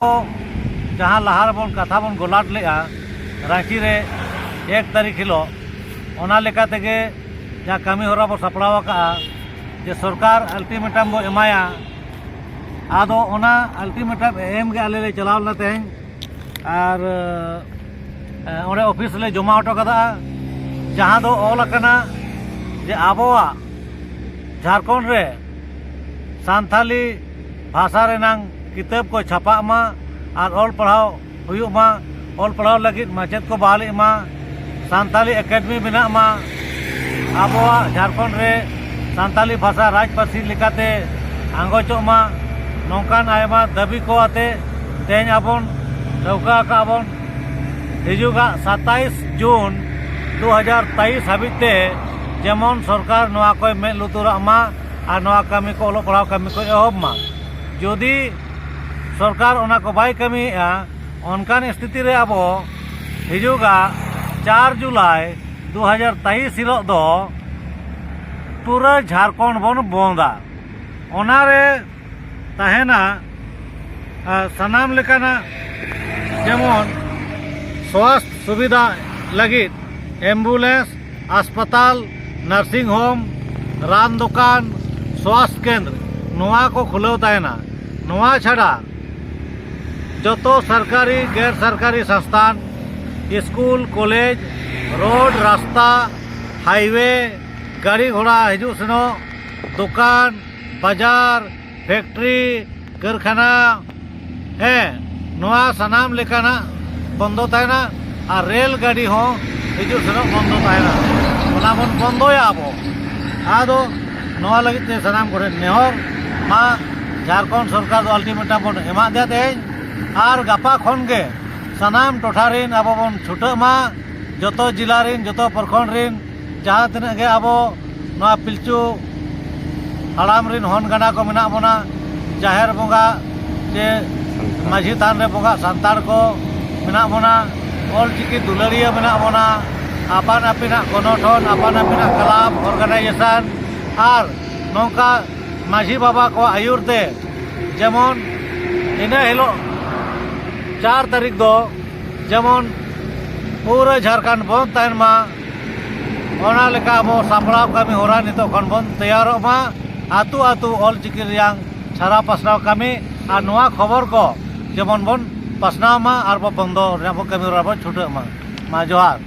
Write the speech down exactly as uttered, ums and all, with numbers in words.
ᱡᱟᱦᱟᱸ ᱞᱟᱦᱟ ᱨᱮᱵᱚᱱ ᱠᱟᱛᱷᱟ ᱵᱚᱱ ᱜᱚᱞᱟᱴ ᱞᱮᱫᱼᱟ ᱨᱟᱺᱪᱤ ᱨᱮ ᱮᱠ ᱛᱟᱹᱨᱤᱠᱷ ᱦᱤᱞᱳᱜ, ᱚᱱᱟ ᱞᱮᱠᱟ ᱛᱮᱜᱮ ᱡᱟᱦᱟᱸ ᱠᱟᱹᱢᱤ ᱦᱚᱨᱟ ᱵᱚᱱ ᱥᱟᱯᱲᱟᱣ ᱟᱠᱟᱫᱼᱟ ᱡᱮ ᱥᱚᱨᱠᱟᱨ ᱟᱞᱴᱤᱢᱮᱴᱟᱢ ᱵᱚ ᱮᱢᱟᱭᱟ᱾ ᱟᱫᱚ ᱚᱱᱟ ᱟᱞᱴᱤᱢᱮᱴᱟᱢ ᱮᱢ ᱜᱮ ᱟᱞᱮ ᱞᱮ ᱪᱟᱞᱟᱣ ᱞᱮᱱᱟ ᱛᱮᱦᱮᱧ, ᱟᱨ ᱮ, ᱚᱸᱰᱮ ᱚᱯᱷᱤᱥ ᱨᱮᱞᱮ ᱡᱚᱢᱟ ᱦᱚᱴᱚ ᱠᱟᱫᱟ, ᱡᱟᱦᱟᱸ ᱫᱚ ᱚᱞ ᱟᱠᱟᱱᱟ ᱡᱮ ᱟᱵᱚᱣᱟᱜ ᱡᱷᱟᱲᱠᱷᱚᱸᱰ ᱨᱮ ᱥᱟᱱᱛᱷᱟᱞᱤ ᱵᱷᱟᱥᱟ ᱨᱮᱱᱟᱝ ᱠᱤᱛᱟᱹᱵ ᱠᱚ ᱪᱷᱟᱯᱟᱜ ᱢᱟ ᱟᱨ ᱚᱞ ᱯᱟᱲᱦᱟᱣ ᱦᱩᱭᱩᱜ ᱢᱟ, ᱚᱞ ᱯᱟᱲᱦᱟᱣ ᱞᱟᱹᱜᱤᱫ ᱢᱟᱪᱮᱫ ᱠᱚ ᱵᱟᱦᱟᱞᱤᱜ ᱢᱟ, ᱥᱟᱱᱛᱟᱞᱤ ᱮᱠᱟᱰᱮᱢᱤ ᱵᱮᱱᱟᱜ ᱢᱟ, ᱟᱵᱚᱣᱟᱜ ᱡᱷᱟᱲᱠᱷᱚᱸᱰ ᱨᱮ ᱥᱟᱱᱛᱟᱞᱤ ᱵᱷᱟᱥᱟ ᱨᱟᱡᱽ ᱯᱟᱹᱨᱥᱤ ᱞᱮᱠᱟᱛᱮ ᱟᱸᱜᱚᱪᱚᱜ ᱢᱟ, ᱱᱚᱝᱠᱟᱱ ᱟᱭᱢᱟ ᱫᱟᱹᱵᱤ ᱠᱚ ᱟᱛᱮ ᱛᱮᱦᱮᱧ ᱟᱵᱚᱱ ᱴᱷᱟᱹᱣᱠᱟᱹ ᱟᱠᱟᱫ ᱵᱚᱱ ᱦᱤᱡᱩᱜᱟᱜ ᱥᱟᱛᱟᱭᱤᱥ ᱡᱩᱱ ᱫᱩ ᱦᱟᱡᱟᱨ ᱛᱮᱭᱤᱥ ᱦᱟᱹᱵᱤᱡ ᱛᱮ ᱡᱮᱢᱚᱱ ᱥᱚᱨᱠᱟᱨ ᱱᱚᱣᱟ ᱠᱚᱭ ᱢᱮᱫ ᱞᱩᱛᱩᱨᱟᱜ ᱢᱟ ᱟᱨ ᱱᱚᱣᱟ ᱠᱟᱹᱢᱤ ᱠᱚ, ᱚᱞᱚᱜ ᱯᱟᱲᱦᱟᱣ ᱠᱟᱹᱢᱤ ᱠᱚ ᱮᱦᱚᱵ ᱢᱟ᱾ ᱡᱩᱫᱤ ᱥᱚᱨᱠᱟᱨ ᱚᱱᱟ ᱠᱚ ᱵᱟᱭ ᱠᱟᱹᱢᱤᱭᱮᱫᱼᱟ, ᱚᱱᱠᱟᱱ ᱥᱛᱷᱤᱛᱤ ᱨᱮ ᱟᱵᱚ ᱦᱤᱡᱩᱜᱟᱜ ᱪᱟᱨ ᱡᱩᱞᱟᱭ ᱫᱩ ᱦᱟᱡᱟᱨ ᱛᱮᱭᱤᱥ ᱦᱤᱞᱳᱜ ᱫᱚ ᱯᱩᱨᱟᱹ ᱡᱷᱟᱲᱠᱷᱚᱸᱰ ᱵᱚᱱ ᱵᱚᱱᱫᱟ᱾ ᱚᱱᱟᱨᱮ ᱛᱟᱦᱮᱱᱟ ᱟᱨ ᱥᱟᱱᱟᱢ ᱞᱮᱠᱟᱱᱟᱜ, ᱡᱮᱢᱚᱱ ᱥᱣᱟᱥᱛᱷ ᱥᱩᱵᱤᱫᱷᱟ ᱞᱟᱹᱜᱤᱫ ᱮᱢᱵᱩᱞᱮᱱᱥ, ᱦᱟᱥᱯᱟᱛᱟᱞ, ᱱᱟᱨᱥᱤᱝ ᱦᱳᱢ, ᱨᱟᱱ ᱫᱚᱠᱟᱱ, ᱥᱣᱟᱥᱛᱷ ᱠᱮᱱᱫᱨ, ᱱᱚᱣᱟ ᱠᱚ ᱠᱷᱩᱞᱟᱹᱣ ᱛᱟᱦᱮᱱᱟ᱾ ᱱᱚᱣᱟ ᱪᱷᱟᱰᱟ ᱡᱚᱛᱚ ᱥᱚᱨᱠᱟᱨᱤ ᱜᱮᱨ ᱥᱚᱨᱠᱟᱨᱤ ᱥᱚᱝᱥᱛᱷᱟᱱ, ᱥᱠᱩᱞ, ᱠᱚᱞᱮᱡᱽ, ᱨᱳᱰ, ᱨᱟᱥᱛᱟ, ᱦᱟᱭᱣᱮ, ᱜᱟᱹᱰᱤ ᱜᱷᱚᱲᱟ ᱦᱤᱡᱩᱜ ᱥᱮᱱᱚᱜ, ᱫᱚᱠᱟᱱ, ᱵᱟᱡᱟᱨ, ᱯᱷᱮᱠᱴᱨᱤ, ᱠᱟᱹᱨᱠᱷᱟᱱᱟ, ᱦᱮᱸ, ᱱᱚᱣᱟ ᱥᱟᱱᱟᱢ ᱞᱮᱠᱟᱱᱟᱜ ᱵᱚᱱᱫᱚ ᱛᱟᱦᱮᱱᱟ᱾ ᱟᱨ ᱨᱮᱞ ᱜᱟᱹᱰᱤ ᱦᱚᱸ ᱦᱤᱡᱩᱜ ᱥᱮᱱᱚᱜ ᱵᱚᱱᱫᱚ ᱛᱟᱦᱮᱱᱟ᱾ ᱚᱱᱟ ᱵᱚᱱ ᱵᱚᱱᱫᱚᱭᱟ ᱟᱵᱚ᱾ ᱟᱫᱚ ᱱᱚᱣᱟ ᱞᱟᱹᱜᱤᱫ ᱛᱮ ᱥᱟᱱᱟᱢ ᱠᱚᱴᱷᱮᱱ ᱱᱮᱦᱚᱨ, ᱢᱟ ᱡᱷᱟᱲᱠᱷᱚᱸᱰ ᱥᱚᱨᱠᱟᱨ ᱫᱚ ᱟᱞᱴᱤᱢᱮᱴᱟᱢ ᱵᱚᱱ ᱮᱢᱟᱫᱮᱭᱟ ᱛᱮᱦᱮᱧ, ᱟᱨ ᱜᱟᱯᱟ ᱠᱷᱚᱱ ᱜᱮ ᱥᱟᱱᱟᱢ ᱴᱚᱴᱷᱟ ᱨᱮᱱ ᱟᱵᱚ ᱵᱚᱱ ᱪᱷᱩᱴᱟᱹᱜ ᱢᱟ, ᱡᱚᱛᱚ ᱡᱮᱞᱟ ᱨᱮᱱ, ᱡᱚᱛᱚ ᱯᱨᱚᱠᱷᱚᱸᱰ ᱨᱮᱱ, ᱡᱟᱦᱟᱸ ᱛᱤᱱᱟᱹᱜ ᱜᱮ ᱟᱵᱚ ᱱᱚᱣᱟ ᱯᱤᱞᱪᱩ ᱦᱟᱲᱟᱢ ᱨᱮᱱ ᱦᱚᱱ ᱜᱟᱰᱟ ᱠᱚ ᱢᱮᱱᱟᱜ ᱵᱚᱱᱟ, ᱡᱟᱦᱮᱨ ᱵᱚᱸᱜᱟ ᱪᱮ ᱢᱟᱹᱡᱷᱤ ᱛᱷᱟᱱ ᱨᱮ ᱵᱚᱸᱜᱟ ᱥᱟᱱᱛᱟᱲ ᱠᱚ ᱢᱮᱱᱟᱜ ᱵᱚᱱᱟ, ᱚᱞ ᱪᱤᱠᱤ ᱫᱩᱞᱟᱹᱲᱤᱭᱟᱹ ᱢᱮᱱᱟᱜ ᱵᱚᱱᱟ, ᱟᱯᱟᱱ ᱟᱹᱯᱤᱱᱟᱜ ᱜᱚᱱᱚᱴᱷᱚᱱ, ᱟᱯᱟᱱ ᱟᱹᱯᱤᱱᱟᱜ ᱠᱞᱟᱵᱽ, ᱚᱨᱜᱟᱱᱟᱭᱡᱮᱥᱚᱱ, ᱟᱨ ᱱᱚᱝᱠᱟ ᱢᱟᱹᱡᱷᱤ ᱵᱟᱵᱟ ᱠᱚᱣᱟᱜ ᱟᱹᱭᱩᱨ ᱛᱮ ᱡᱮᱢᱚᱱ ᱤᱱᱟᱹ ᱦᱤᱞᱳᱜ ᱪᱟᱨ ᱛᱟᱹᱨᱤᱠᱷ ᱫᱚ ᱡᱮᱢᱚᱱ ᱯᱩᱨᱟᱹ ᱡᱷᱟᱲᱠᱷᱚᱸᱰ ᱵᱚᱱᱫ ᱛᱟᱦᱮᱱ ᱢᱟ, ᱚᱱᱟ ᱞᱮᱠᱟ ᱟᱵᱚ ᱥᱟᱯᱲᱟᱣ ᱠᱟᱹᱢᱤ ᱦᱚᱨᱟ ᱱᱤᱛᱚᱜ ᱠᱷᱚᱱ ᱵᱚᱱ ᱛᱮᱭᱟᱨᱚᱜ ᱢᱟ᱾ ᱟᱹᱛᱩ ᱟᱹᱛᱩ ᱚᱞ ᱪᱤᱠᱤ ᱨᱮᱭᱟᱝ ᱪᱷᱟᱨᱟᱣ ᱯᱟᱥᱱᱟᱣ ᱠᱟᱹᱢᱤ ᱟᱨ ᱱᱚᱣᱟ ᱠᱷᱚᱵᱚᱨ ᱠᱚ ᱡᱮᱢᱚᱱ ᱵᱚᱱ ᱯᱟᱥᱱᱟᱣ ᱢᱟ ᱟᱨ ᱵᱚ ᱵᱚᱱᱫᱚ ᱨᱮᱭᱟᱜ ᱵᱚ ᱠᱟᱹᱢᱤ ᱦᱚᱨᱟ ᱵᱚ ᱪᱷᱩᱴᱟᱹᱜ ᱢᱟ᱾ ᱢᱟ ᱡᱚᱦᱟᱨ᱾